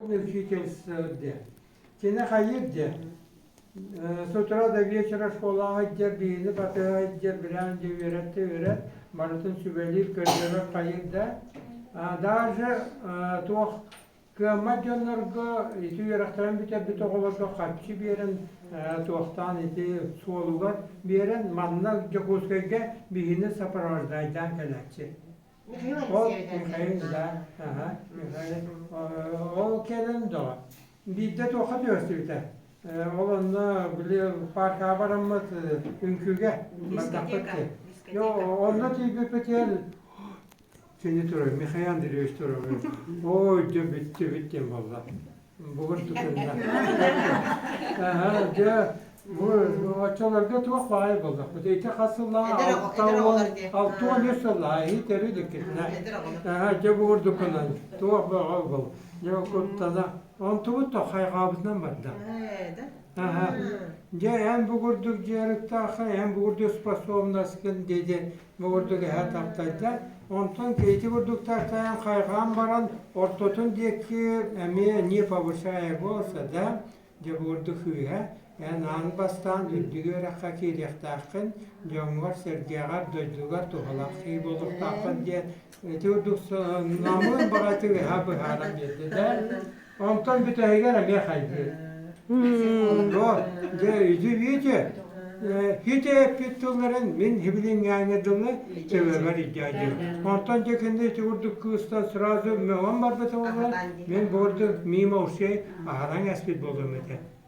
Учительство диэн. Кини хайыыр диэн. С утра до вечера школаҕа илдьэр, биһини батыһа илдьэр, билээн дьэ үөрэттэ үөрэт, барытын сүбэлиир, көрдөрөр хайыыр да. Даже туох кыаммат дьоннорго ити үөрэхтэрин бүтэрбит оҕолорго харчы биэрэн туохтаан ити суолугар биэрэн манна Дьокуускайга биһини сопровождайдаан кэлээччи. Михаил Ол Алексеевич Михаил, да, ага, Михаил, ол кэлэн доҕор. Биирдэ туохха түбэстибитэ. Ол онно били паркаҕа бараммыт үҥкүүгэ бардахпыт Дискотека. дии. Онно тиийбиппитигэр кини турар, Михаил Андреевич турар. Ой, дьэ бүттүбүт диэн буолла. Бугун тутунна. Дьэ, бу оччолорго туох баай буоллахпыт. Ити хас сыллааҕы Эдэр оҕо, эдэр оҕолор дии. 63 сыллааҕы иһит өрүү диккитинэ. Эдэр оҕолор. Дьэ бугурдукунан туох бөҕө был. Дьэ куттана. Онтубут то хайҕаабытынан барда. Ээ, да? Дьэ эн бу курдук дьарыктаахха, эн бу курдук способностькын диэти бу курдук эһэ таптайда. Онтон ити курдук таптайан хайҕаан баран ортотун диэки эмиэ не повышая голоса, да, дьэ бу курдук сыыһа, эн аан бастаан үрдүк үөрэххэ киириэхтээххин, дьоҥҥор-сэргэҕэр, дойдугар туһалаах киһи буолуохтааххын диэн ити курдук намыын баҕайытык эһэ быһааран биэрдэ да. Онтон бүтэһигэр эмиэ хайгыыр. Вот, дьэ, ити видите, хите эппит тылларын мин хибилиҥҥээҥҥэ дылы төбөбөр илдьээдим. Онтон дьэ кэннэ ити курдук кыыстан сразу мөҕөн барбыта буоллар, мин бу курдук мимо ушей аһаран эспит буолуом этэ.